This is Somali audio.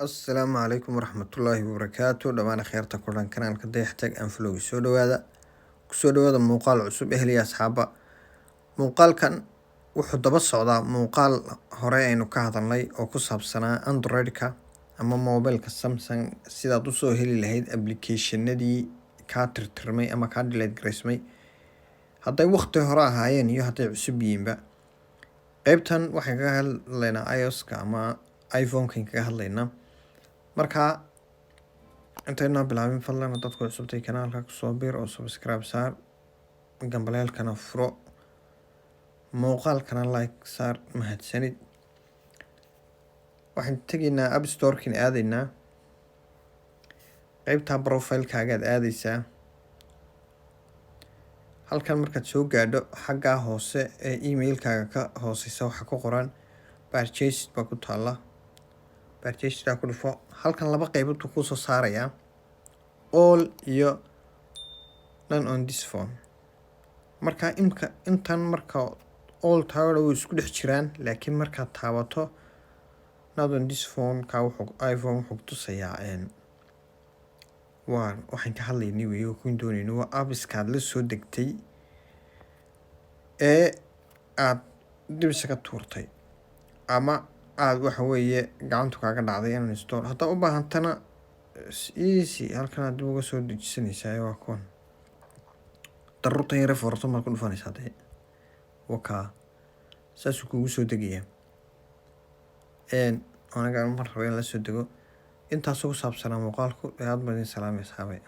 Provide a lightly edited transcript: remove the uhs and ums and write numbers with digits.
Assalaamu calaykum waraxmatullaahi wabarakaatu. Dhammaan akhyaarta ku dhan kanaalka Dayaxtag and Vlog, soo dhawaada, kusoo dhawaada muuqaal cusub. Ehliya asxaaba, muuqaalkan wuxuu daba socdaa muuqaal hore aynu ka hadalnay oo ku saabsanaa Android-ka ama mobilka Samsung, sidaad usoo heli lahayd applicationadii kaa tirtirmay ama kaa delete garaysmay, hadday waqti hore ahaayeen iyo hadday cusub yihiinba. Qeybtan waxaan kaga hadlaynaa iOS-ka ama iPhone-kan kaga hadlaynaa. Marka intaynaa bilaabin, fadlan haddaad ku cusubtay kanaalka, kusoo bir oo subscribe saar, gambaleelkana furo, muuqaalkana like saar. Mahadsanid. Waxaan tegaynaa App Store-kin aadaynaa, qeybta profile-kaagaad aadaysaa. Halkan markaad soo gaadho, xaggaa hoose ee emailkaaga ka hooseysa waxaa ku qoran "purchase" baa ku taalla. Purchase-daa ku dhufo. Halkan laba qeybood buu kusoo saarayaa, all iyo none on this phone. Marka imka intan marka all taawada way isku dhex jiraan, laakiin markaad taabato not on this phone ka, wuxuu iPhone wuxuu kutusayaa waa waxaan ka hadlaynay wey oo kun doonayno, waa apps-kaad la soo degtay ee aad dib isaga tuurtay ama aada, waxa weeye, gacantu kaaga dhacday uninstall. Haddaa u baahantana, easy, halkan aad dib uga soo dejisanaysaa. Waa kuwan, daruurtan yare foorto maad ku dhufanaysaa dee, wakaa saasuu kugu soo degayaa. Aniga mar raba in la soo dego. Intaasoo ku saabsanaa muuqaalku. Aad baan idin salaamay, asxaabay.